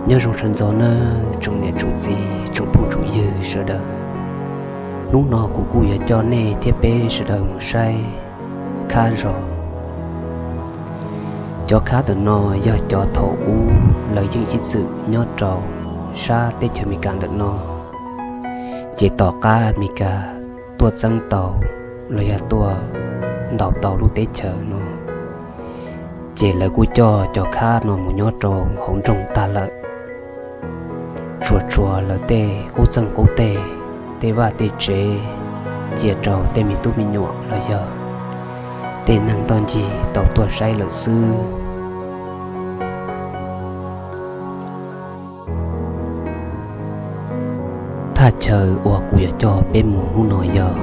Nyob zoo sawv ntxov nawb tsoom niam tsoom txiv tsoom phooj tsoom ywg sawv daws. Hnub no kuv kuj yuav coj nej thiab peb sawv daws mus saib khab zos. Cov khab ntawm no yog cov thaum ub lawv yeej ib txwm nyob rau sab teb chaws Amelikas ntawm no, ces tom qab Amelikas tuaj txeeb tau los yog tuaj ntaus tau lub teb chaws no, ces lawv kuj coj cov khab no mus nyob rau hauv nroog tag lawm. Tsuas tshuav lawv tej qub txeeg qub teg, tej vaj tej tsev cia rau tej me tub me nyuam los yog tej neeg ntoj ncig tau tuaj saib lawm xwb. Thaj chaw uas kuv yuav coj peb mus hnub no yog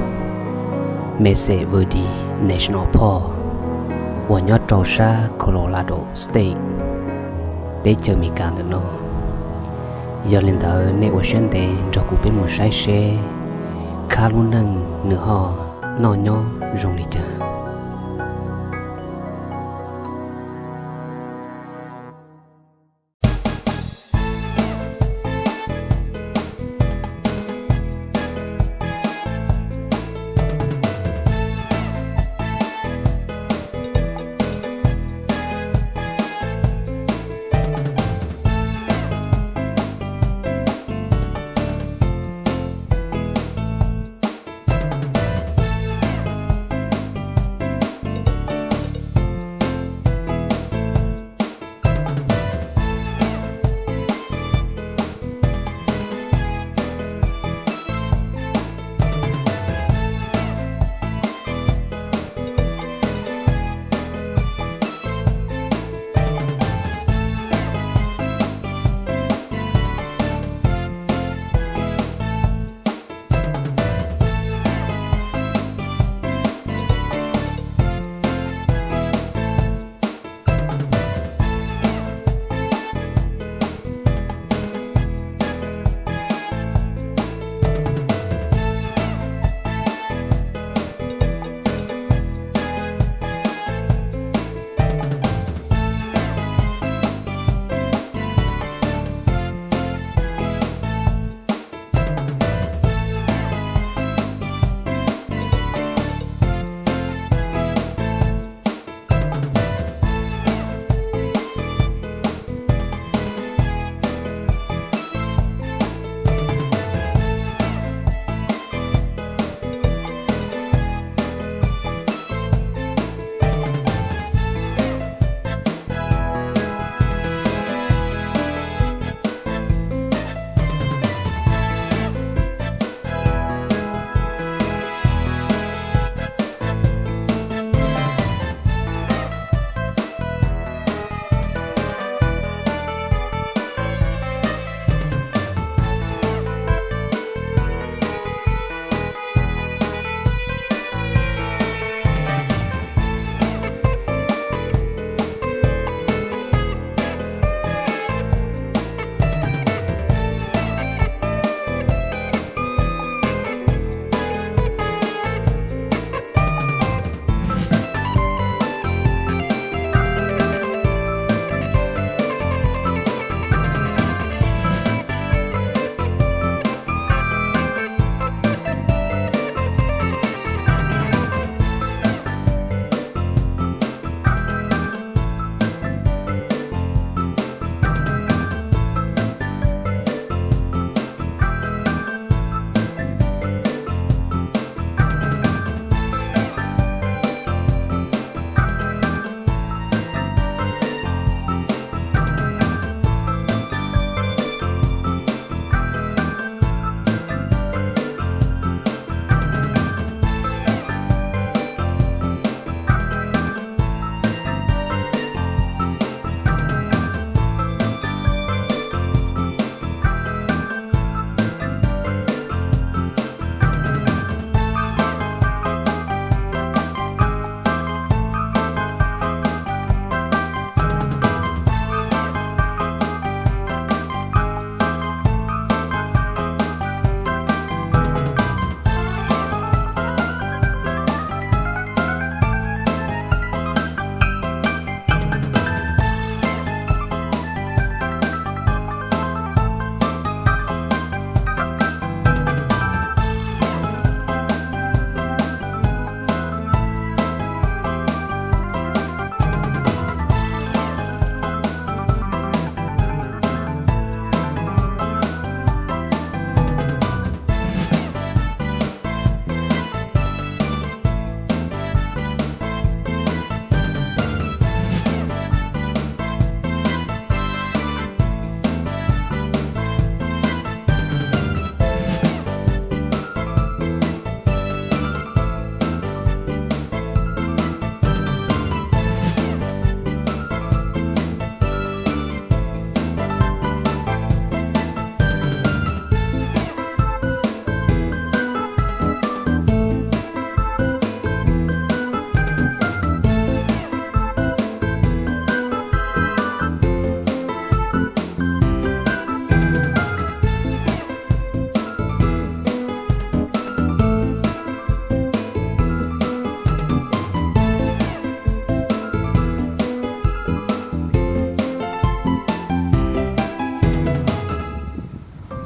Mesa Verde National Park uas nyob rau sab Colorado State, teb chaws Amelikas ntawm no. Yog li ntawd nej ua siab ntev nrog kuv peb mus saib seb khab lub neej nws ho noj nyob zoo li cas.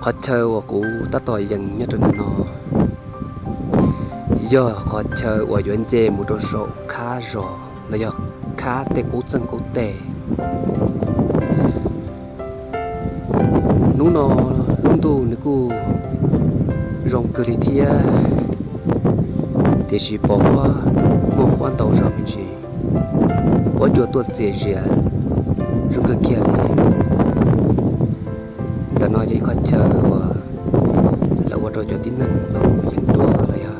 Qhov chaw uas kuv tab tom yees nyob rau ntawm no yog qhov chaw uas yuav nce mus rau saum khab zos los yog khab tej qub txeeg qub teg. Hnub no lub ntuj nws kuj zoo kawg li thiab, tiam sis pos huab muaj huab ntau zog me ntsis, huab cua tuaj txias zias zoo kawg kiag li. Ntawm no yog ib qhov chaw uas lawv ua rau cov tib neeg los yees duab los yog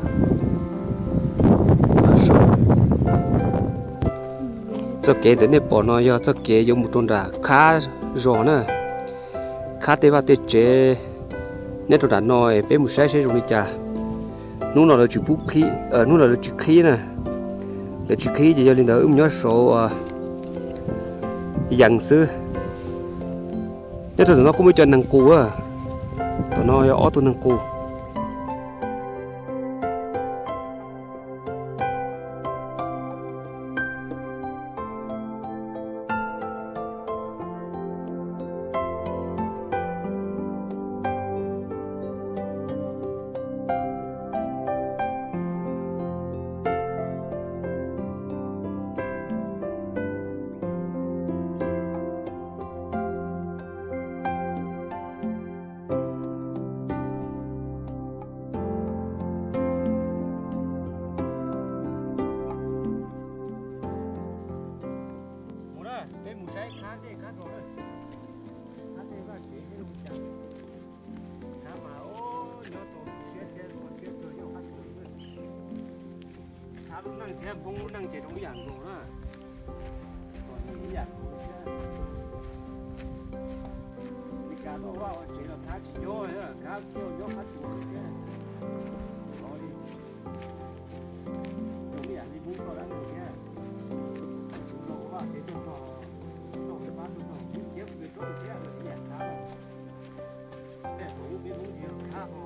los so. Txoj kev ntawm nej pom no yog txoj kev yuav mus rau nram khab zos na, khab tej vaj tej tsev. Nyob rau nram no peb mus saib seb zoo li cas. Hnub no lawv tsis pub qhib, hnub no lawv tsis qhib na, lawv tsis qhib ces yog li ntawd wb mus nyob saud yees xwb. Nyob rau ntawm no kuj muaj cov neeg qus, tom no yog ob tug neeg qus. Mus na, peb mus saib khab zej khab zos na. Khab zej vaj tsev seb zoo li cas. Khab mas nyob tau siab thiab tua siab kawg, yog qab tsuas xwb. Khab lub neej thiab Hmoob lub neej ces zoo ib yam nkaus na. Txom nyem ib yam nkaus thiab. Li cas tau vaj ua tsev los khab tsis nyob, khab tuaj nyob qab tsuas thiab. Zoo ib yam li Hmoob txoj dab neeg thiab. Vaj tsev tuaj txog, txog pab tuaj txog Hmoob thiab, Hmoob thiab ib yam khab. Tej thaum ub peb Hmoob tsis yog khab ho.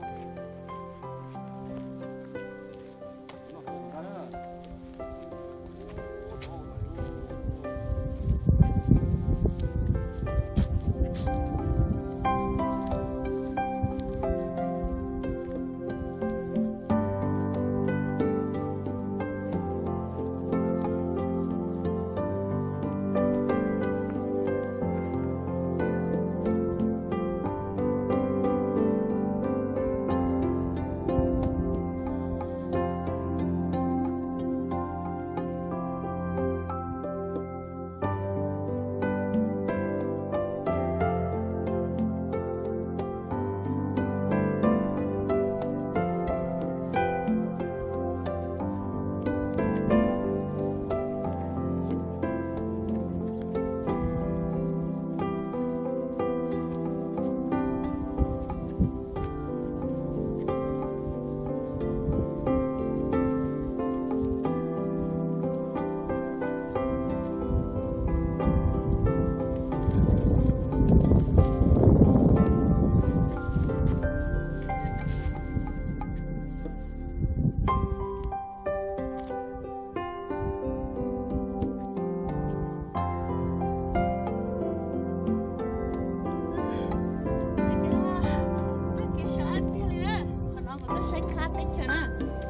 Qhov no kuv tuaj saib khab teb chaws na,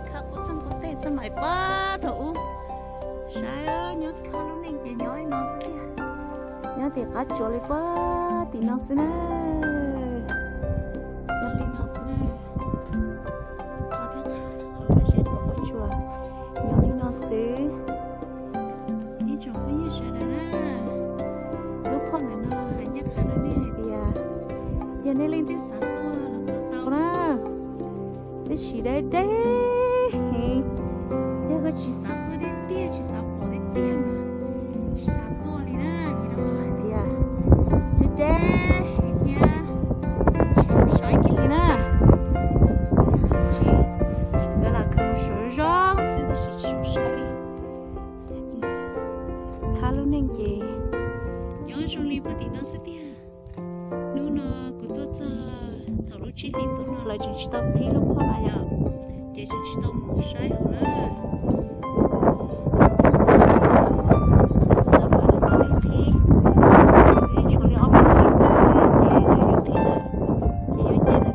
khab qub txeeg qub teg xab mais pab thaum ub. Saib nyob khab lub neej ces nyob li no xwb tiag. Nyob tim qab tsuas li pab tim no xwb na. Nyob li no xwb na. Qhov no, qhov no, qhov tsuas nyob li no xwb. Ib tsoom phooj ywg sawv daws na, lub phoj ntawm no hais ncaj qha rau nej hais tias yog nej leej twg xav tuaj los tuaj tau na. Twb tsis deb deb heev, yog koj tsis xav tuaj tiag tiag, tsis xav pom tiag tiag mas tsis xav tuaj li na, vim rau qhov hais tias deb deb heev thiab tsis zoo saib kiag li na. Lawv lam khaws mus suav zoo xwb tab sis tsis zoo saib li. Khab lub neej ces nyob zoo li pab tim no xwb tiag. Hnub no kuv tuaj txog thaum lub tsib hlis ntuj no lawv tseem tsis tau qhib lub phoj na yom, ces tseem tsis tau mus saib hauv na. Xav mas lawv twb qhib, tshuav li ob peb lub xwb ces yuav qhib lawm, ces yuav nce ntawm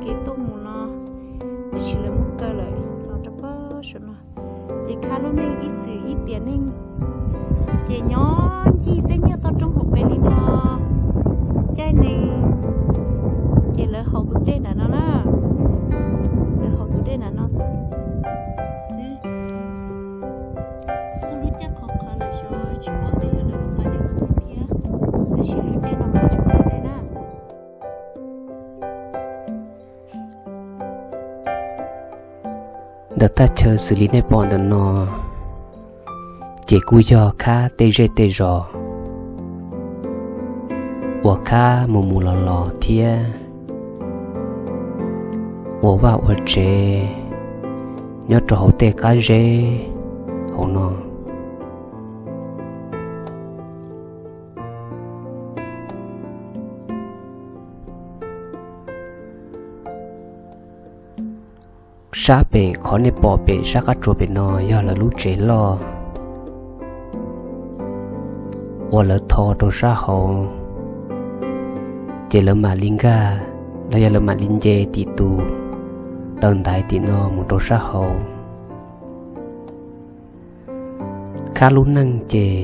kev tuaj mus no, tab sis lawv muab kaw lawm los rau pem saum no. Ces khab lub neej ib txwm ib tiam neej, ces nyob ncig tej nyiaj toj roob hauv pes li no. Caij neeg ces lawv haus tus dej nram no na, lawv haus tus dej nram no xwb. Txog lub caij qhov qhawv lawm xyov tsis paub tias yog lawv haus dej thiab, tab sis lub caij no mas tsis paub dej na. Ntawm thaj chaw xws li nej pom ntawm no, ces kuj yog khab tej zej tej zos uas khab mus mus los los thiab ua vaj ua tsev nyob rau hauv tej qab zeb hauv no. Sab pem qhov nej pom pem sab qab tsuas pem no yog lawv lub tsev loj uas lawv tho rau sab hauv, ces lawv mam li nkag los yog lawv mam li nce tim tus taw ntaiv tim no mus rau sab hauv. Khab lub neej ces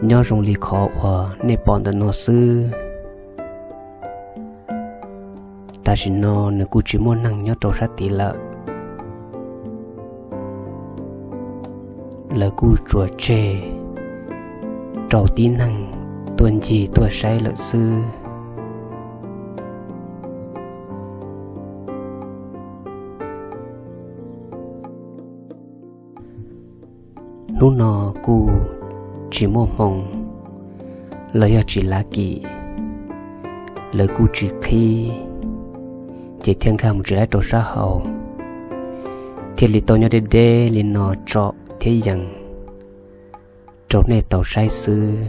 nyob zoo li qhov uas nej pom ntawm no xwb. Tam sim no nws kuj tsis muaj neeg nyob rau sab tid lawm. Lawv kuj tsuas tseg rau tib neeg tuaj ncig tuaj saib lawm xwb. Hnub no kuj tsis muaj hmoo los yog tsis lav kim, lawv kuj tsis qhib, ces thiaj nkag mus tsis laib rau sab hauv, thiaj li tau nyob deb deb li no tsom thiab yees rau nej tau saib xwb,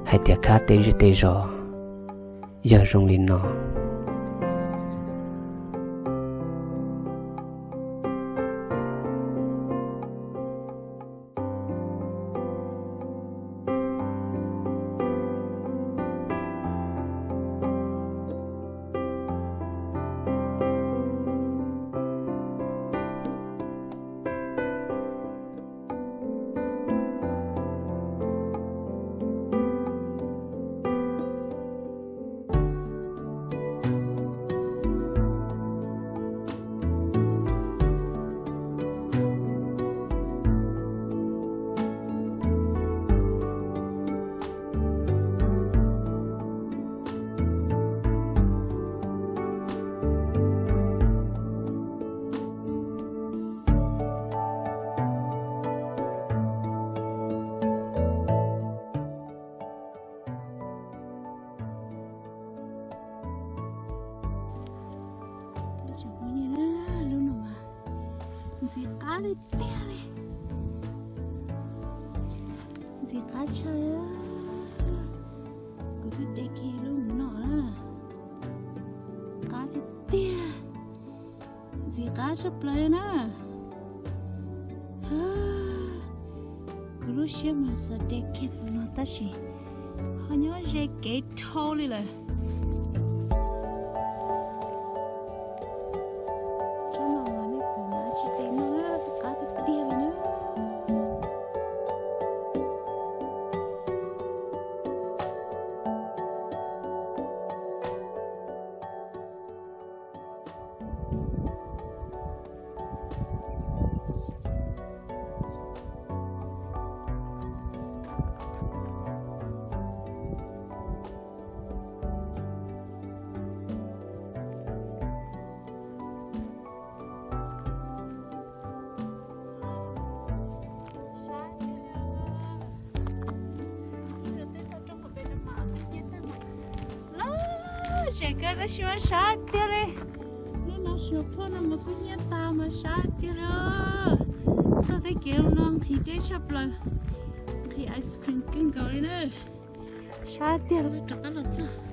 hais tias khab tej zej tej zos yog zoo li no. Lub no mas ntxim qab tiag tiag li, ntxim qab tshaj. Kuv twb de kiag lub no na, qab tiag tiag, ntxim qab tshaj plaws na. Kuv lub siab mas xav de kiag tus no tab sis ho nyob ze kev dhau li lawm. Tsob no mas nej pom mas tsis de no, qab tiag tiag li na. Loj zem kawg tab sis mas sab tiag li. Lub no xyuas phoj no mas kuj hnyiab tas mas sab tiag li. Tuaj tej kev no nqhis deb tshaj plaws, nqhis ice cream kawg nkaus li na. Sab tiag li, rov qab los txog.